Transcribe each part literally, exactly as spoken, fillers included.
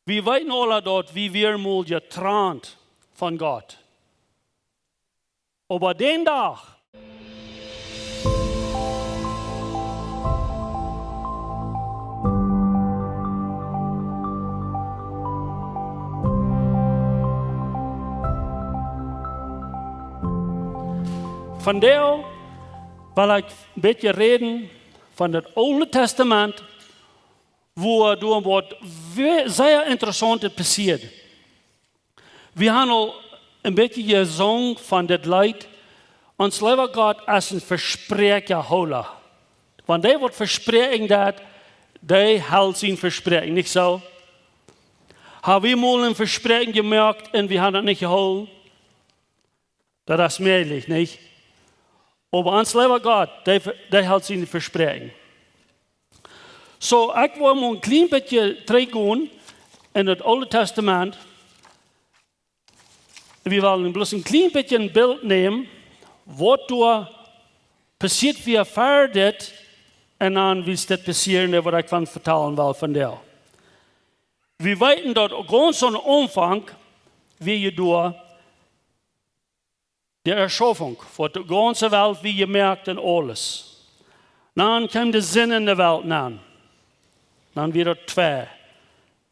Wie weeten aule daut, wie wieren mol jetrant von Gott. Oba dän Dach, vondoag well ekj een bät räden von daut Oole Tastament, wua doa waut we-, sea Interessauntet passieet. Wie haben aul een bät jesungen von dit Leet: Ons leewa Gott es een Vespräakjenhoola. Wan dee waut vespräakjen deit, dee helt sien Vespräakjen, nich soo? Hab wie mol een Vespräakjen jemoakt un wie haben daut nich jehoolen? Daut es mäajlich, nich? Oba ons leewa Gott, dee, dee helt sien Vespräakjen. Soo, ekj well mol een kjlien bät trigjgonen en daut Oole Tastament. Wie wellen bloos een kjlien bät een Bilt nämen, waut doa passieet wia ver dit, un dan woo dit passieren, waut ekj von vetalen well vondoag. Wie weeten daut gaunz aum Aunfank wia je doa de Erschaufunk, waut de gaunze Welt wia jemoakt un aules. Dan kjeem de Sind en de Welt nenn. Dan wia daut twee.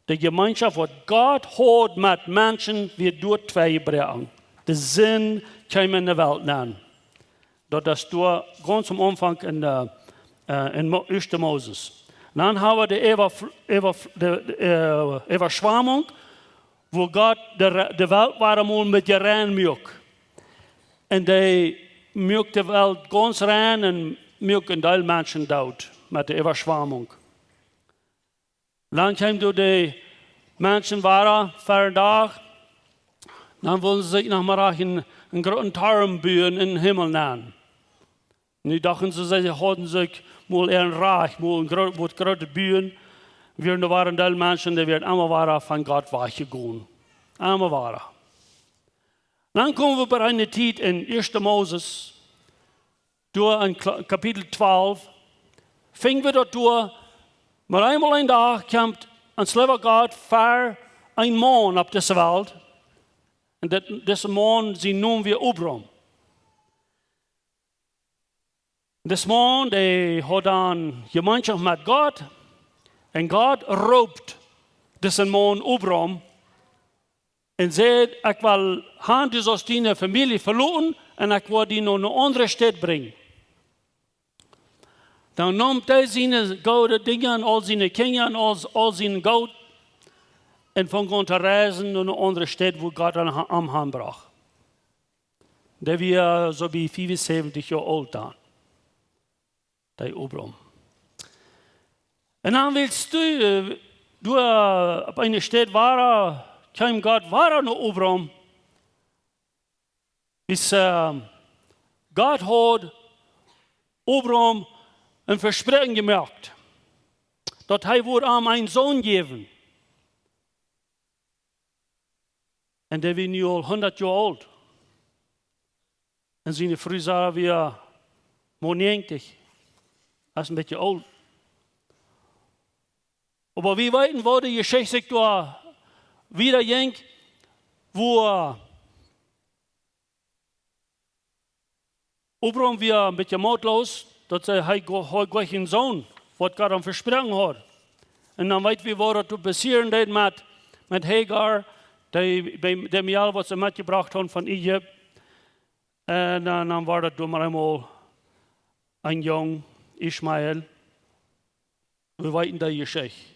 De Jemeenschoft, waut Gott haud met Menschen, wia doa twee jebroaken. De Sind kjeem en de Welt nenn. Daut es doa gaunz aum Aunfank en de, äh, en Mo-, Ieeschte Moses. Dan haben wie de Äwa-, Äwa-, de, de, äh, Äwaschwamunk, wua Gott de Re-, de Welt wada mol met rein muak. Un dee muak de Welt gaunz rein un muak een Deel Menschen doot met de Äwaschwamunk. Dan kjeemen doa de Menschen wada ver dän Dach. Dan wullen see sikj noch mau een, een grooten Toren buen em Himmel nenn. Nu dochten see, see hauden sikj mol äaren Rajcht, mol een groot, waut grootet buen. Wieren doa wada een Deel Menschen, dee wieren emma wada von Gott wajchjegonen. Emma wada. Dan komen wie bie eene Tiet en Ieeschte Moses, doa en Kla-, Kapitel twalf, finjen wie daut doa, mau eemol een Dach kjemt ons leewa Gott ver een Maun opp dise Welt. Un dit, dise Maun, sien Nomen wia Abram. Dis Maun, dee haud dan Jemeenschoft met Gott. Un Gott roopt disen Maun Abram un sajcht: "Ekj well han, du saust diene Famielje veloten un ekj woa die no eene aundre Staut brinjen." Dan neem hee siene goode Dinja un aul siene Kjinja un aul, aul sien Goot un funk aun to reisen no eene aundre Staut, wua Gott am, am han brocht. Dee wia soo bie fiefunsäwentich Joa oolt dan, dee Abram. Un dan wist hee, äh, doa opp eene Staut wada, kjeem Gott wada no Abram. Wiels, äh, Gott haud Abram een Vespräakjen jemoakt, daut hee wudd am eenen Sän jäwen. Un dee wia nu aul hundat Joa oolt. Un siene Fru Sara wia mau näajentich. Daut es een bät oolt. Oba wie weeten, woo de Jeschicht sikj doa wieda jinkj, wua Abram wia een bät mootloos, daut hee, hee go-, hee haud goa kjeenen Sän, waut Gott am vesproaken haud. Un dan weet wie, waut doa passieren deed met, met Hagar, dee, bie, dee Mejal, waut see metjebrocht hauden von Ägipten. Un dan, dan wort daut doa mau eemol een Jung, Ismael. Wie weeten de Jeschicht.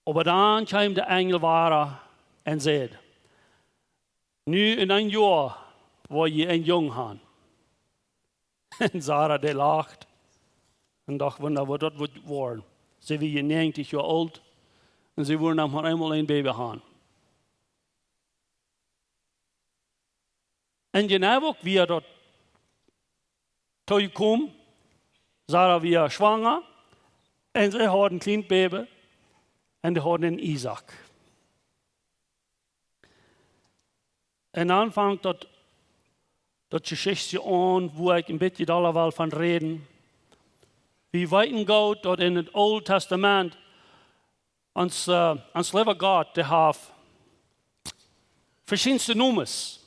Oba dan kjeem de Enjel wada un säd: "Nu en een Joa woa jie een Jung han." Un Sara, dee lacht un docht: "Wunda, waut daut woat woaren." See wia näajentich Joa oolt un see wudd noch mau eemol een Baby han. Un jeneiw uk wia daut tojekomen. Sara wia schwanga un see haud een kjlien Baby un dee haud een Isaak. Un dan fangt daut, daut Jeschichtje aun, wua ekj een bät dolla well von räden. Wie weeten goot, daut en daut Oole Tastament Ons, äh, ons leewa Gott, dee haft veschiedenste Nomes.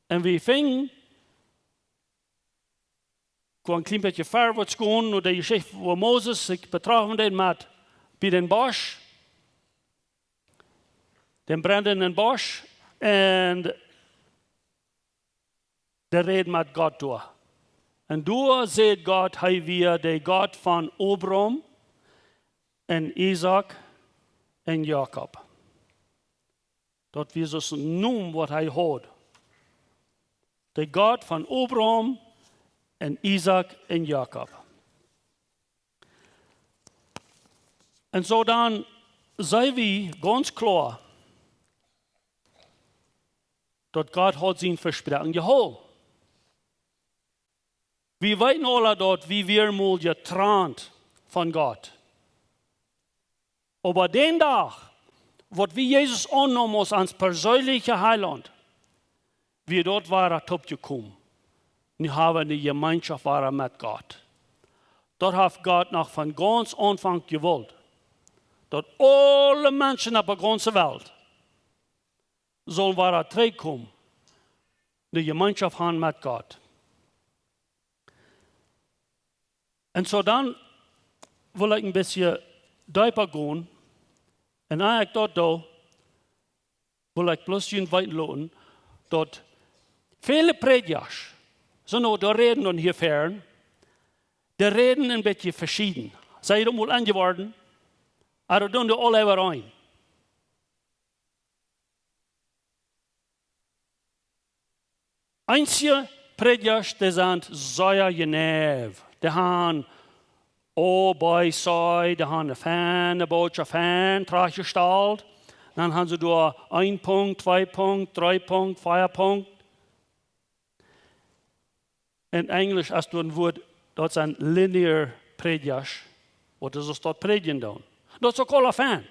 Un wie finjen, ekj woa een kjlien bät verwoats gonen no de Jeschicht, wua Moses sikj betrafen deed met, bie dän Bosch, dän brennenden Bosch, un dee räd met Gott doa. Un doa sajcht Gott, hee wia de Gott von Abraham un Isaak un Jakob. Daut wia soo een Nomen waut hee haud. De Gott von Abraham un Isaak un Jakob. Un soo dan seen wie gaunz kloa, daut Gott haud sien Vespräakjen jehoolen. Wie weeten aula daut, wie wieren mol jetrant von Gott. Oba dän Dach, waut wie Jesus aunneemen aus ons perseenlicha Heilaunt, wia daut wada toopjekomen. Nu hab wie eene Jemeenschoft wada met Gott. Daut haft Gott noch von gaunz Aunfank jewult. Daut aule Menschen opp de gaunze Welt sullen wada trigjkomen, de Jemeenschoft haben met Gott. Un soo dan well ekj een bät deepa gonen. Un ea ekj daut doo, well ekj bloos junt weeten loten, daut väle Prädjasch, soo nu, dee räden dan hia väaren, dee räden een bät veschieden. Sent jie daut mol aunjeworden? Oba daut doonen dee aule äwareen. Eenje Prädjasch, dee sent sea jeneiw. Dee haben A, B, C, dee haben eene feine Botschaft, fein trajchtjestalt. Dan haben see doa een Punkt, twee Punkt, dree Punkt, vea Punkt. En Enjlisch es doa een Wuat, daut sent linear Prädjasch, waut see daut prädjen doonen. Daut es uk aula fein.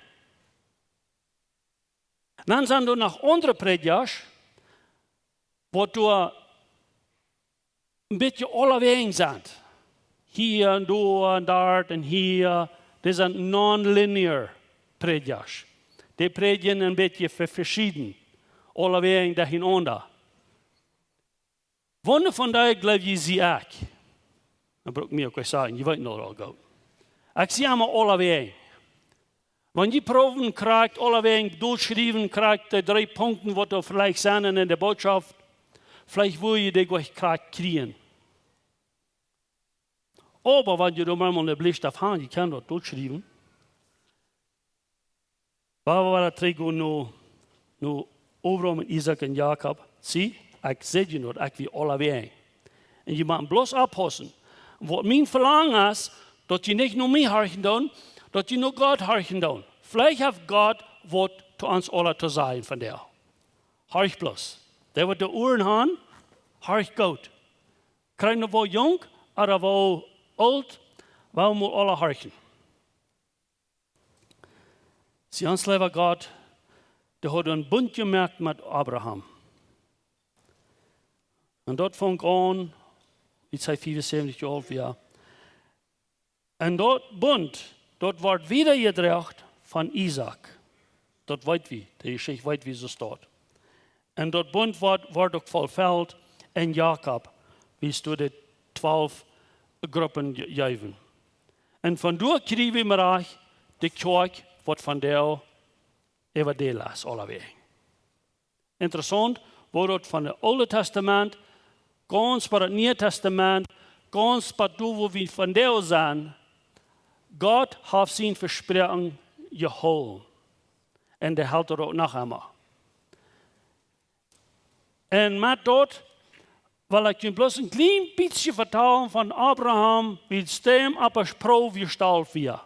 Dan sent doa noch aundre Prädjasch, waut doa een bät aulawäajen sent. Hia un doa un doa un hia. Dee sent non-linear Prädjasch. Dee prädjen een bät ve-, veschieden. Aulawäajen doahan aunda. Woo von dee jleew jie, sie ekj? Dan bruck ekj mie uk sajen, jie weeten daut aul goot. Ekj sie emma aulawäajen. Wan jie proowen krakjt aulawäajen dolschriewen, krakjt de dree Punkten, waut doa veleicht sent en de Botschaft, veleicht wudd jie dee goanich krakjt kjrieen. Oba wan jie doa mau mol een Blickstoff haben, jie kjennen daut dolschriewen. Wan wie wada trigjgonen no, no Abraham un Isaak un Jakob. See, ekj saj junt daut, ekj sie aulawäajen. Un jie motten bloos oppaussen. Waut mien Velangen es, daut jie nich no mie horchen doonen, daut jie no Gott horchen doonen. Veleicht haft Gott waut to ons aula to sajen vondoag. Horcht bloos. Dee waut de Uaren haben, horcht goot. Kjrieet nu woo junk, ooda woo oolt, wie motten aula horchen. See, ons leewa Gott, dee haud een Bunt jemoakt met Abraham. Un daut funk aun, aus hee 75 Joa oolt wia. Un daut Bunt, daut wort wiedajedroagen von Isaak. Daut weet wie, de Jeschicht weet wie soo staut. Un daut Bunt wort, wort uk vollfelt en Jakob, wiels doa de twalf Gruppen je-, jeewen. Un von doa kjrie wie mau de Kjoakj, waut vondoag äwa de Last aulawäajen. Interessaunt, woo daut von daut Oole Tastament, gaunz bat daut Niee Tastament, gaunz bat doa, woo wie vondoag sent, Gott haft sien Vespräakjen jehoolen. Un dee helt daut uk noch emol. Un met daut well ekj junt bloos een kjlien bät vetalen von Abraham, wiels dee opp de Proow jestalt wia.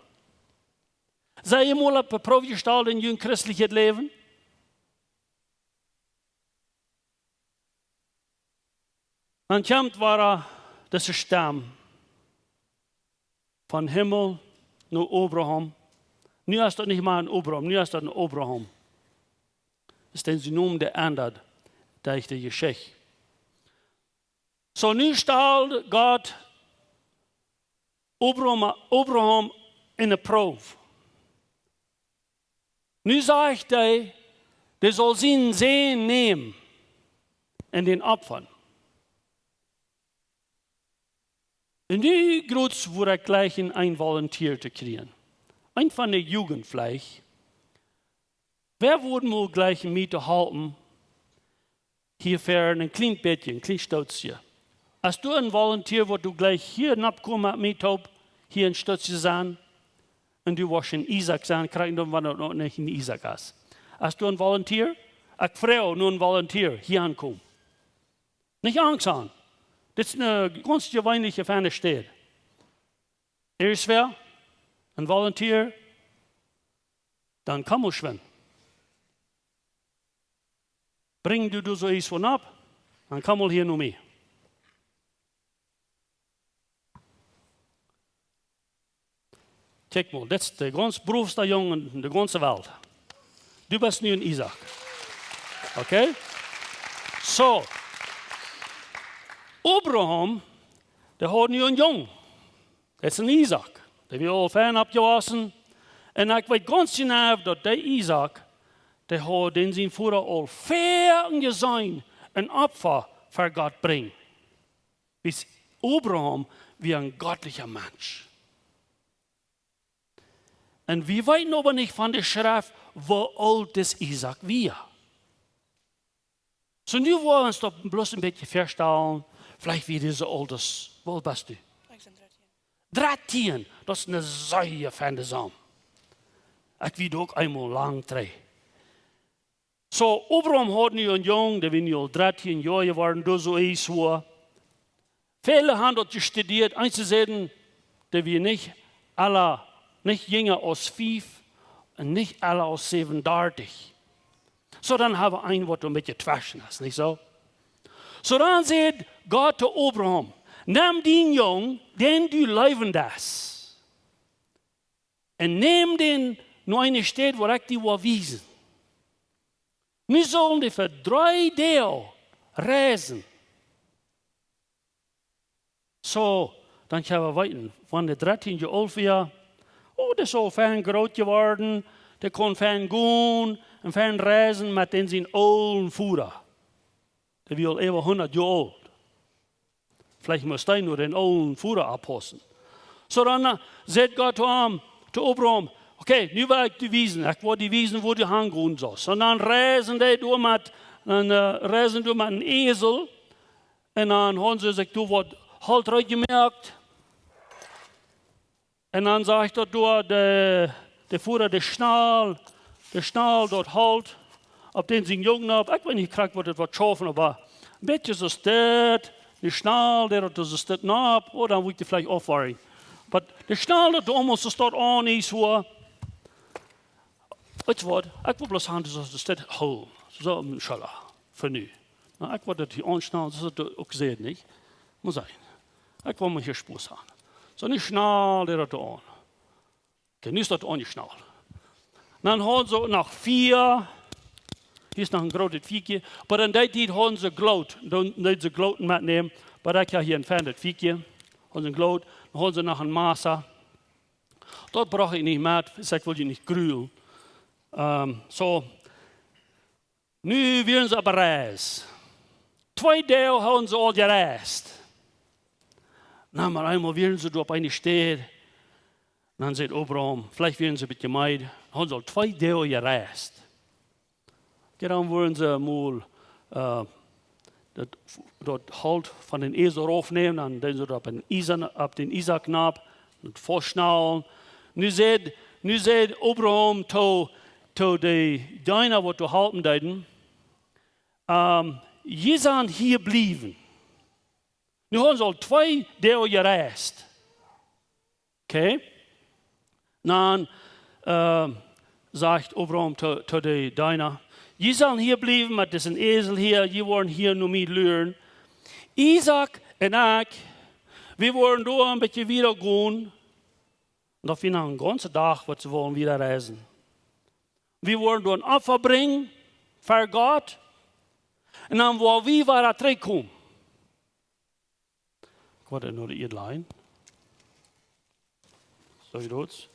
Sent jie mol opp de Proow jestalt en jun christeljet Läwen? Dan kjemt wada dise Stemm von Himmel no Abraham. Nu es daut nich mea een Abraham, nu es daut een Abraham. Daut es dän sien Nomen, dee endat derch de Jeschicht. Soo, nu stald Gott Abraham, Abraham enne Proow. Nu sajcht hee, dee saul sienen Sän nämen un dän opfren. Un nu groz wudd ekj jleichen een Volunteer to kjrieen. Een von de Jugend veleicht. Wäa wudd mol jleichen mie to halpen, hia ver een kjlien bät, een kjlien Stootje? Aus du een Volunteer, waut du jleich hia nopp komen met mie toop, hia een Stootje sennen, un du woascht een Isaak sennen, kjrieen dan, wan daut noch nich een Isaak es. Aus du een Volunteer, ekj froag nu een Volunteer, hia aunkomen. Nich Angst han. Dit es eene gaunz jeweenelje feine Städ. Irjentwäa, een Volunteer, dan komm mol schwind. Brinj du, du soo eent von opp, dan komm mol hia no mie. Kjikj mol, dit es de gaunz broofste Jung en de gaunze Welt. Du best nu een Isaak. Okay? Soo. Abraham, dee haud nu een Jung. Dit es een Isaak. Dee wia aul fein oppjewossen. Un ekj weet gaunz jeneiw daut dee Isaak, dee haud dän sien Voda aul foaken jeseenen een Opfa ver Gott brinjen. Wiels Abraham wia een gottlicha Mensch. Un wie weeten oba nich von de Schreft, woo oolt dis Isaak wia. Soo nu woa wie ons daut bloos een bät väastalen, veleicht wia dise oolt aus, woo oolt best du? Ekj sie dartieen. Dartieen, daut es een sea feina Sum. Ekj wia uk eemol lang trigj. Soo, Abraham haud nu een Jung, dee wia nu aul dartieen Joa jeworden, doa soo eent wia. Väle haben daut jestudieet, eenje säden, dee wia nich ella, nich jinja aus fief un nich ella aus säwenundartich. Soo, dan hab wie een, waut een bät tweschen es, nich soo? Soo, dan säd Gott to Abraham: Nemm dien Jung, dän du leewen deist, un nemm dän no eene Städ, wua ekj die woa wiesen. Nu sellen dee fa dree Doag reisen. Soo, dan kjenn wie weeten, wan dee dartieen Joa oolt wia, oh, dee es aul fein groot jeworden, dee kaun fein gonen un fein reisen met dän sien oolen Voda. Dee wia aul äwa hundat Joa oolt. Veleicht must hee no dän oolen Voda oppaussen. Soo dan, äh, säd Gott to am, to Abraham: Okay, nu woa ekj die wiesen, ekj woa die wiesen, wua du hangonen sust. Un dan reisen dee doa met, dan, äh, reisen doa met een Esel. Un dan hauden see sikj doa waut Holt reed jemoakt. Un dan sach ekj daut doa de, de Voda, dee schnald, dee schnald daut Holt opp dän sien Jung nopp. Ekj weet nich krakjt, waut daut woat schaufen, oba een bät soo aus dit, dee schnald, dee daut soo aus dit nopp, oh, dan woat dee veleicht aufwoaren. Oba dee schnald daut doa aulemol soo aus daut aun es, wua. Weetst waut? Ekj well bloos han, soo aus dit hoolen. Soo een Schulla. Fa nu. Nu, ekj well daut hia aunschnallen, soo aus daut uk sitt, nich? Mott sennen. Ekj well mau hia Spos han. Soo, nu schnald dee daut aun. Okay, nu es daut aunjeschnald. Dan hauden see noch Fia. Hia es noch een grootet Fiakje. Oba en dee Tiet hauden see Gloot. Dan deeden see Gloot metnämen. Oba ekj hab hia een feinet Fiakje. Hauden see Gloot. Dan hauden see noch een Massa. Daut brocht ekj nich met, wiels ekj wull junt nich grulen. Ähm, soo. Nu wieren see opp Reis. Twee Doag hauden see aul jereist. Na, mau eemol wieren see doa opp eene Städ. Dan säd Abraham, veleicht wieren see een bät meed, hauden see aul twee Doag jereist. Okay, dan wullen see mol, äh, daut, daut Holt von dän Esel raufnämen, dan deeden see daut opp dän Isa-, opp dän Isaak nopp, un faustschnallen. Nu säd, nu säd Abraham to, to de Deena, waut doa halpen deeden: Ähm, jie sellen hia bliewen. Nu hauden see aul twee Doag jereist. Okay? Dan, ähm, sajcht Abraham to, to de Deena: Jie sellen hia bliewen met disen Esel hia, jie woaren hia no mie luren. Isaak un ekj, wie woaren doa een bät wieda gonen. Un daut wia noch een gaunzen Dach, waut see wullen wieda reisen. Wie woaren doa een Opfa brinjen ver Gott. Un dan woa wie wada trigjkomen. Ekj woa daut no de Ieed lajen. Soo, jie doot.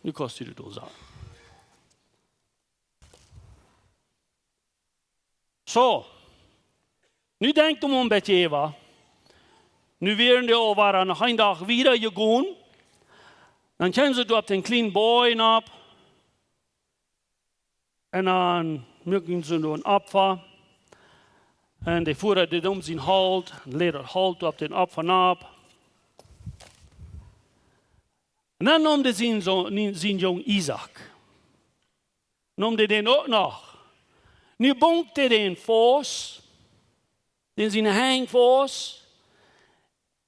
Nu kaust du daut doonen. Soo, nu denkjt mol een bät äwa. Nu wieren dee aul wada noch een Dach wieda jegonen. Dan kjeemen see doa opp dän kjlienen Boajch nopp. Un dan muaken see doa een Opfa. Un de Foara deed om sien Holt, un läd daut Holt opp dän Opfa nopp. Un dan neem dee sien, Sän, sien Jung Isaak. Neem dee dän uk noch. Nu bunk dee dän faust, dän siene Henj faust.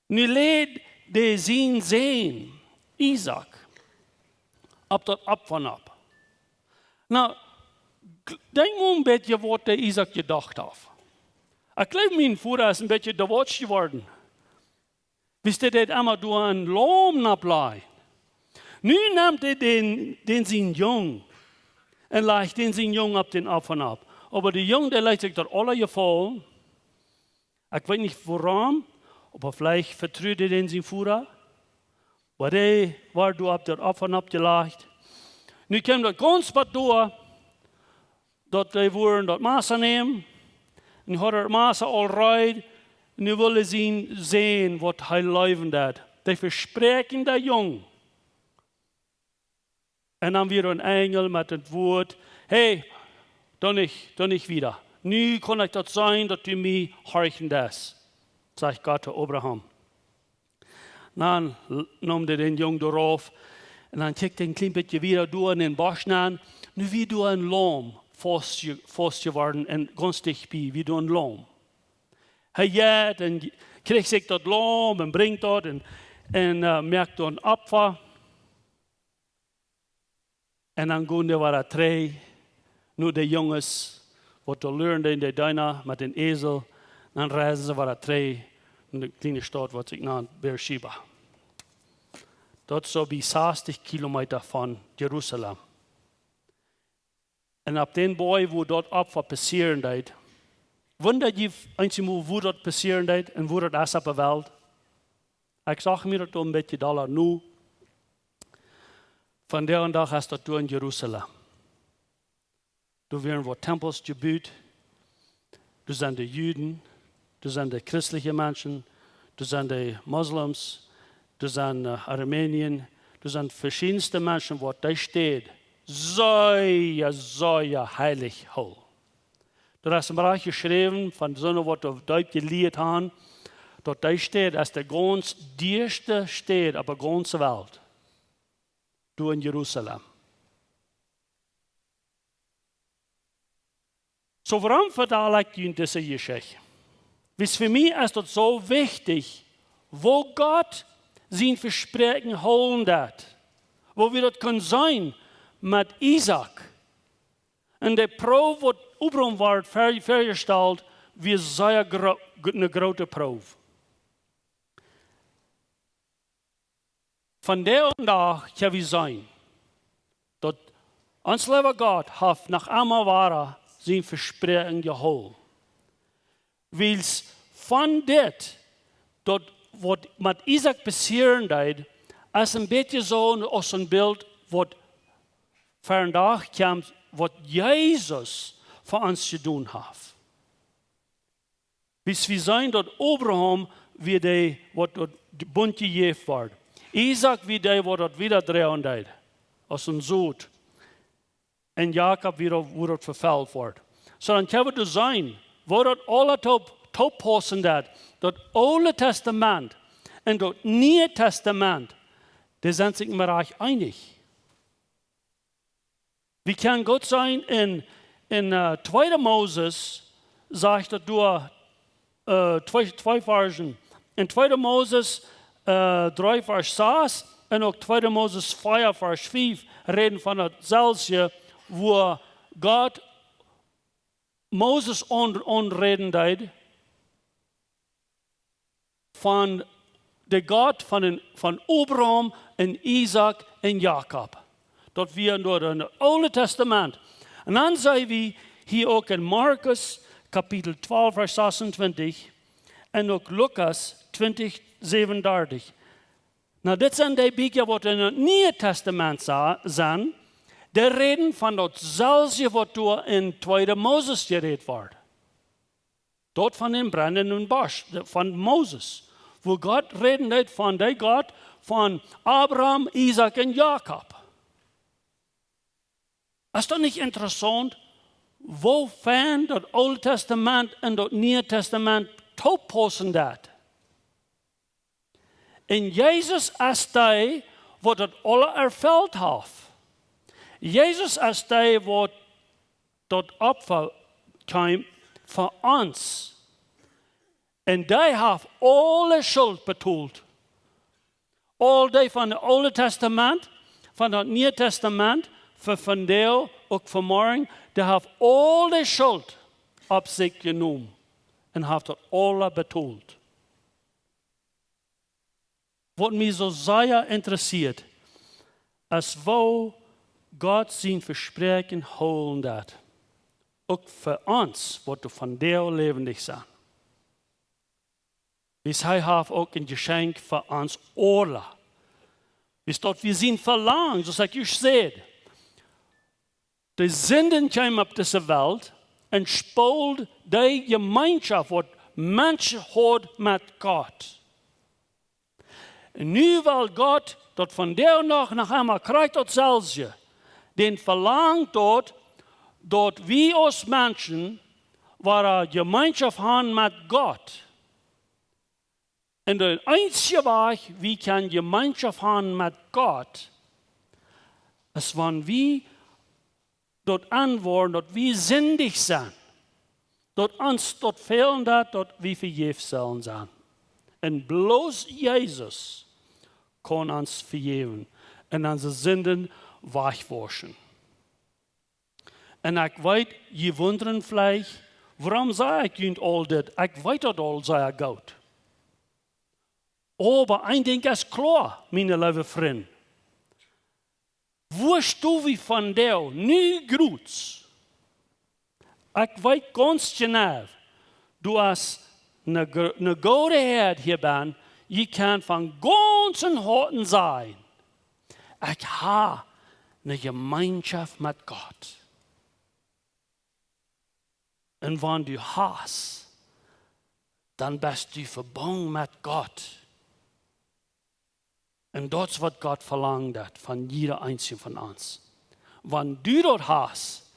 Nu läd dee sien Sän, Isaak, opp daut Opfa nopp. Nu, k-, denkj mol een bät, waut de Isaak jedocht haft. Ekj jleew, mien Foara es een bät dwaas jeworden. Wiels dee deed emma doa een Laum nopp lajen. Nu nemt dee dän, dän sien Jung un lajcht dän sien Jung opp dän Opfa nopp. Oba de Jung, dee leet sikj daut aula jefaulen. Ekj weet nich wuarom, oba veleicht vetrud dee dän sien Foara. Oba dee wort doa opp daut Opfa nopp jelajcht. Nu kjeem daut gaunz bat doa, daut dee wullen daut Massa nämen. Un haud daut Massa aul reed. Un nu wull hee seenen, waut hee leewen deed. Dee vesprakjen dän Jung. Un dan wia een Enjel met daut Wuat: "Hey, doo nich, doo nich wieda. Nu kaun ekj daut seenen, daut du mie horchen deist," sajcht Gott to Abraham. Dan l-, neem dee dän Jung doarauf. Un dan kjikjt dee een kjlien bät wieda doa en dän Bosch nenn. Nu wia doa een Laum faust je-, faust jeworden un gaunz dicht bie, wia doa een Laum. Hee jeit un kjricht sikj daut Laum un brinjt daut un, un, eh, moakt doa een Opfa. Un dan gonen dee wada trigj no de Junges, waut doa luaren, dee, dee Deena met dän Esel. Dan reisen see wada trigj no de kjliene Staut, waut sikj nant Beersheba. Daut es soo bie sastich Kilometa von Jerusalem. Un opp dän Boajch, wua daut Opfa passieren deed, wunda jie eenjemol, wua daut passieren deed un wua daut es opp de Welt? Ekj sach mie daut doa een bät dolla no. Vondoag dän Dach es daut doa en Jerusalem. Doa wieren waut Tempels jebut. Doa sent de Juden, doa sent de christelje Menschen, doa sent de Moslems, doa sent, eh, Armenier, doa sent veschiedne Menschen, waut dee Städ sea, sea heilich hoolen. Doa es een Bieekj jeschräwen von soone, waut doa deep jelieet han, daut dee Städ es de gaunz dieeschte Städ opp de gaunze Welt. Doa en Jerusalem. Soo, wuarom vetal ekj junt dise Jeschicht? Wiels fa mie es daut soo wichtich, woo Gott sien Vespräakjen hoolen deed. Woo wie daut kjennen seenen met Isaak. Un de Proow, waut Abraham wort ver-, verjestalt, wia sea gro-, eene groote Proow. Vondoag dän Dach kjenn wie seenen, daut ons leewa Gott haft noch emma wada sien Vespräakjen jehoolen. Wiels von dit, daut waut met Isaak passieren deed, es een bät soo aus een Bilt, waut vondoag kjemt, waut Jesus fa ons jedonen haft. Wiels wie seenen, daut Abraham wia dee, waut daut Bunt jejäft wort. Isaak wia dee, waut daut wiedadroagen deed, aus een Sot. Un Jakob wia daut, wua daut vefelt wort. Soo, dan kjenn wie seenen, woo daut aula toop, tooppaussen deed, daut Oole Testament un daut Niee Testament, dee sent sikj mau rajcht eenich. Wie kjennen goot seenen en, en, eh, tweede Moses, sajcht daut doa, eh, twee, twee Varzen. En tweede Moses, eh, dree Varsch sas un uk tweede Moses vea Varsch fief räden von daut selwje, wua Gott Moses aun-, aunräden deed, von de Gott von een, von Abraham un Isaak un Jakob. Daut wia doa en daut Oole Testament. Un dan seenen wie hia uk en Markus Kapitel twalf, Varsch sasuntwintich un uk Lukas twintich, säwenundartich. Nu, dit sent dee Bieekja, waut en daut Niee Testament sa-, sent, dee räden von daut selwje, waut doa en tweede Moses jerät wort. Daut von dän brennenden Bosch, de- von Moses, wua Gott räden deed von dän Gott von Abraham, Isaak un Jakob. Es daut nich interessaunt, woo fein daut Oole Tastament un daut Niee Tastament toopaussen deit? Un Jesus es dee, waut daut aula erfelt haft. Jesus es dee, waut daut Opfa kjeem fa ons. Un dee haft aule Schult betolt. Aul dee von daut Oole Tastament, von daut Niee Tastament, fa vondoag, uk fa morjen, dee haft aul dee Schult opp sikj jenomen un haft daut aula betolt. Waut mie soo sea interessieet, es woo Gott sien Vespräakjen hoolen deit. Uk fa ons, waut doa vondoag läwendich sent. Wiels hee haft uk een Jeschenkj fa ons aula. Wiels daut wie sien Velangen, soo aus ekj ieescht säd, de Sind kjeem opp dise Welt un spold dee Jemeenschoft, waut Menschen haud met Gott. Un nu well Gott daut vondoag noch, noch eemol krakjt daut selwje. Dee velangt daut, daut wie aus Menschen woaren Jemeenschoft haben met Gott. Un de eensje Wajch, wie kjennen Jemeenschoft haben met Gott, es wan wie daut aunwoaren, daut wie sindich sent. Daut ons daut fälen deit, daut wie vejäft sellen sennen. Un bloos Jesus kaun ons vejäwen un onse Sinden wajchwauschen. Un ekj weet, jie wundren veleicht, wuarom saj ekj junt aul dit? Ekj weet daut aul sea goot. Oba een Dinkj es kloa, miene leewe Frind. Wua stonen wie vondoag, nu groots? Ekj weet gaunz jeneiw, du hast eene gr-, eene goode Häad hia bie, jie kjennen von gaunzem Hoaten sajen: Ekj hab eene Jemeenschoft met Gott. Un wan du hast, dan best du vebungen met Gott. Un daut es waut Gott velangt haft von jieda eensja von ons. Wan du daut hast,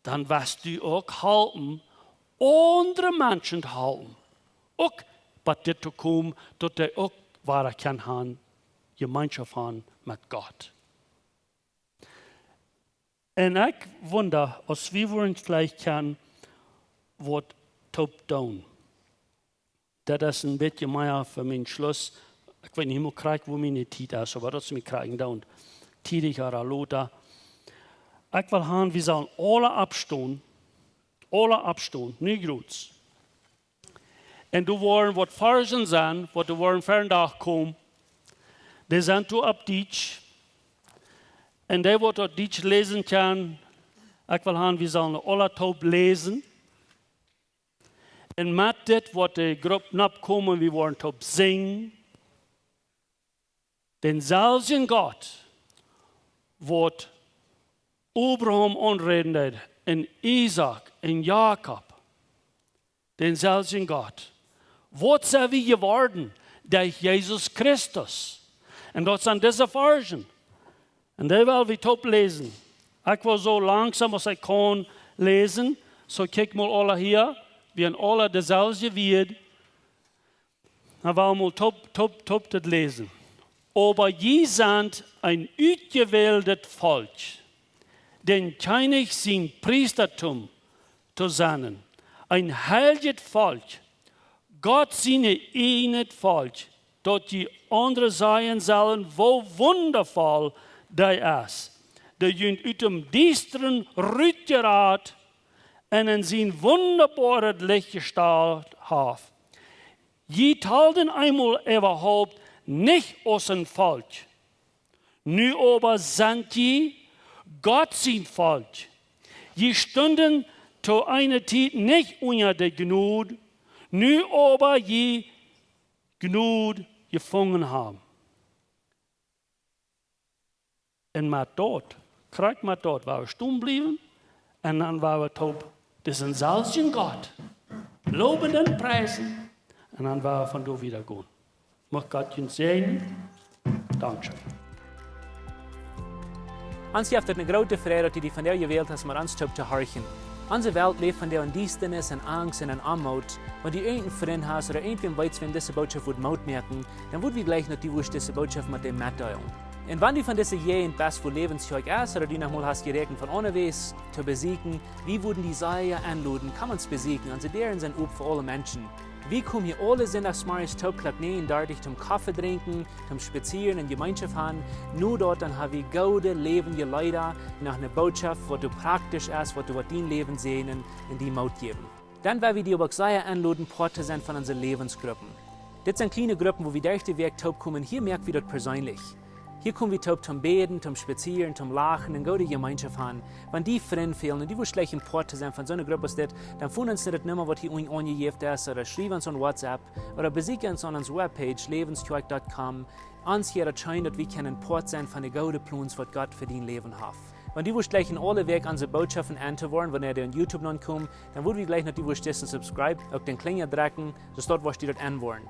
dan woascht du uk halpen, aundre Menschen to halpen, uk bat dit to komen, daut dee uk woaren kjennen haben, Jemeenschoft haben met Gott. Un ekj wunda, aus wie wudden veleicht kjennen waut toop doonen. Daut es een bät mea fa mienen Schluss. Ekj weet nich mea krakjt, woo miene Tiet es, oba daut es mie krakjt doonen. Tiedich ooda lota. Ekj well haben, wie sellen aule oppstonen. Aule oppstonen, nu groots. Un doa woaren waut Varzen sennen, waut doa woaren vondoag komen. Dee sent doa opp Dietsch. Un dee waut opp Dietsch läsen kjennen, ekj well haben, wie sellen aule toop läsen. Un met dit woat de Grupp nopp komen, wie woaren toop sinjen. Dänselwjen Gott, waut Abraham aunräden deed, un Isaak, un Jakob, dänselwjen Gott. Waut sent wie jeworden derch Jesus Christus? Un daut sent dise Varzen. Un dee well wie toop läsen. Ekj well soo langsom aus ekj kaun läsen. Soo kjikj mol aule hia. Wie haben aule deeselwje Wieed. Dan well wie mol toop, toop, toop dit läsen. Oba jie sent een utjewäldet Volkj, dän Kjennich sien Priestatum to sennen, een heiljet Volkj, Gott sien eajnet Volkj, daut jie aundre sajen sellen, woo wundavoll dee es, dee junt ut däm Diestren rutjerat un en sien wundaboaret Licht jestalt haft. Jie tolden eemol äwahaupt nich aus een Volkj. Nu oba sent jie Gott sien Volkj. Jie stunden to eene Tiet nich unja de Jnod. Nu oba jie Jnod jefungen haben. Un met daut, krakjt met daut, woa wie stonen bliewen. Un dan woa wie toop disen selwjen Gott loben un priesen, un dan woa wie von doa wieda gonen. Mucht Gott junt säajnen. Dankscheen. Ons jeft et eene groote Freid, daut du die vondoag jewält hast, met ons toop to horchen. Onse Welt läft vondoag en Diestanis, en Angst un en Oamoot. Wan du irjent een Frint hast ooda irjentwäm weetst, wäm dise Norecht wudd Moot moaken, dan wudd wie jleichen, daut du wurscht dise Norecht met dän metdeelen. Un wan du von dise Jäajent best, wua Läwens Kjoakj es, ooda du noch mol hast jeräakjent von aundawäajes to besieekjen, wie wudden die sea enloden, komm ons besieekjen, onse Däaren sent op fa aule Menschen. Wie komen hia aule Sindachsmorjes toop Klock näajen dartich toom Koffe drinkjen, toom spazieren un Jemeenschoft han. No daut dan ha wie goode läwendje Leeda, noch eene Norecht, waut doa praktisch es, waut doa woat dien Läwen säajnen un die Moot jäwen. Dan well wie die uk sea enloden, Poat to sennen von onse Läwensgruppen. Dit sent kjliene Gruppen, wua wie derch de Wäakj toop komen. Hia moak wie daut perseenlich. Hia kom wie toop toom bäden, toom spazieren, toom lachen un goode Jemeenschoft han. Wan die Frind fälen un du wurscht jleichen Poat to sennen von soone Grupp aus dit, dan foon ons no de Numma, waut hia unjen aunjejäft es, ooda schriew ons aun WhatsApp, ooda besieekj ons aun onse Webpage, läwenskjoakj dot com. Ons jeit daut scheen, daut wie kjennen Poat sennen von de goode Plons, waut Gott fa dien Läwen haft. Wan du wurscht jleichen aule Wäakj onse Norechten auntohieren, wan dee opp YouTube nopp komen, dan wudd wie jleichen, daut du wurscht disen subscribe, uk dän Klinja drekjen, soo daut du wurscht daut enwoaren.